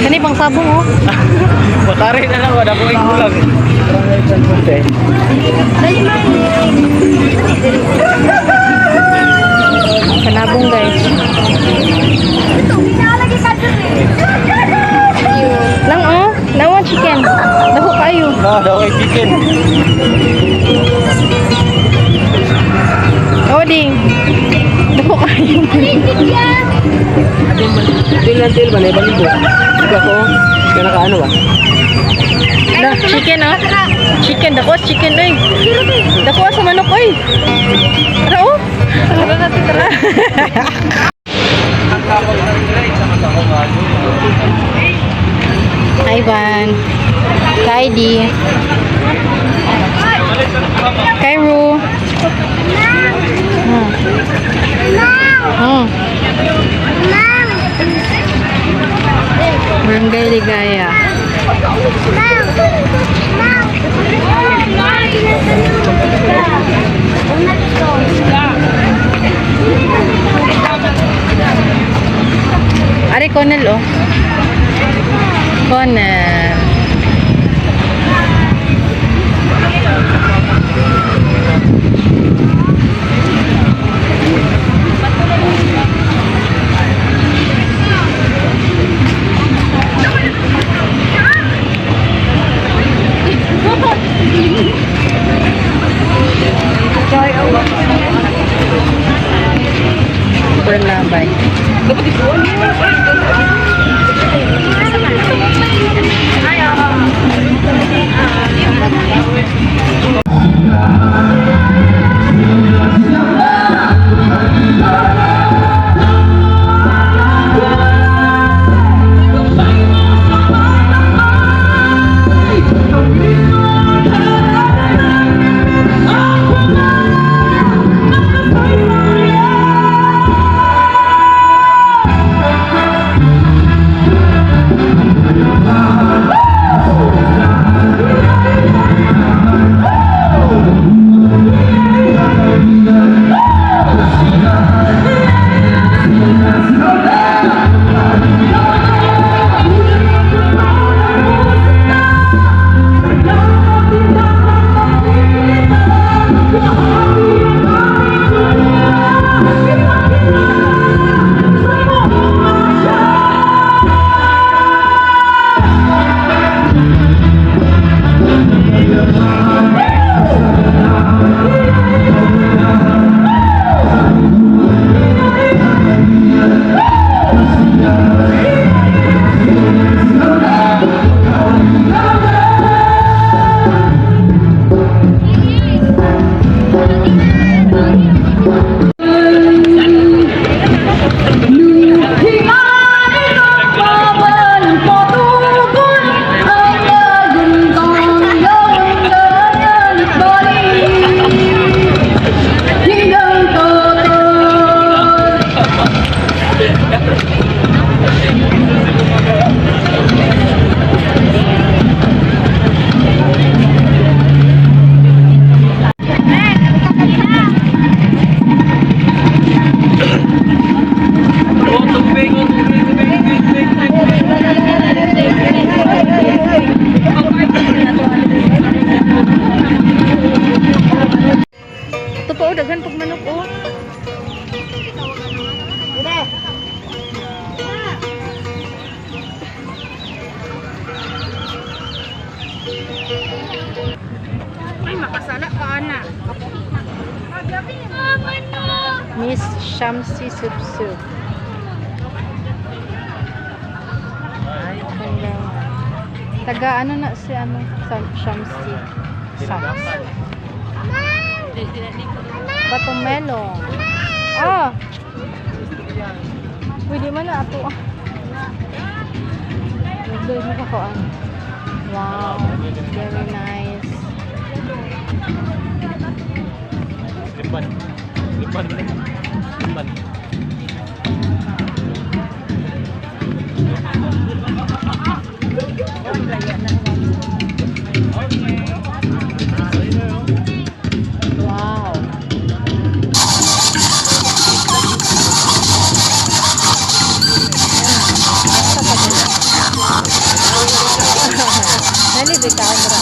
Kani pang sabong oh. Matari na lang, wala ko ikulang. Kanabong, guys. Lang oh, nawa chicken. Dako kayo. No, daw kay chicken. Oh, ding. Dako kayo. Til lang til ba na ibalik ko. Ikaw ko, kaya nakaano ba? Na, chicken oh. Chicken dako chicken oy. Dako sa manok oy. Tara oh. Tara natin, tara. Ivan. Kaidi. Kairu. Barangay Ligaya. Ari Connell oh. Connell. Bernabay. Oh, tubig, oh, tubig, tubig, tubig, tubig, tubig. Ito pa oh, daghan pag manok oh. Ay, makasala ka, ana. Miss Shamsi Supsup. Taga ano na si ano Shamsi. Sams. Batumelong. Ah. Pwede man na ato. Doon makakuan. Wow, very nice. Lipan. Lipan. Lipan. Wow. Nani di camera.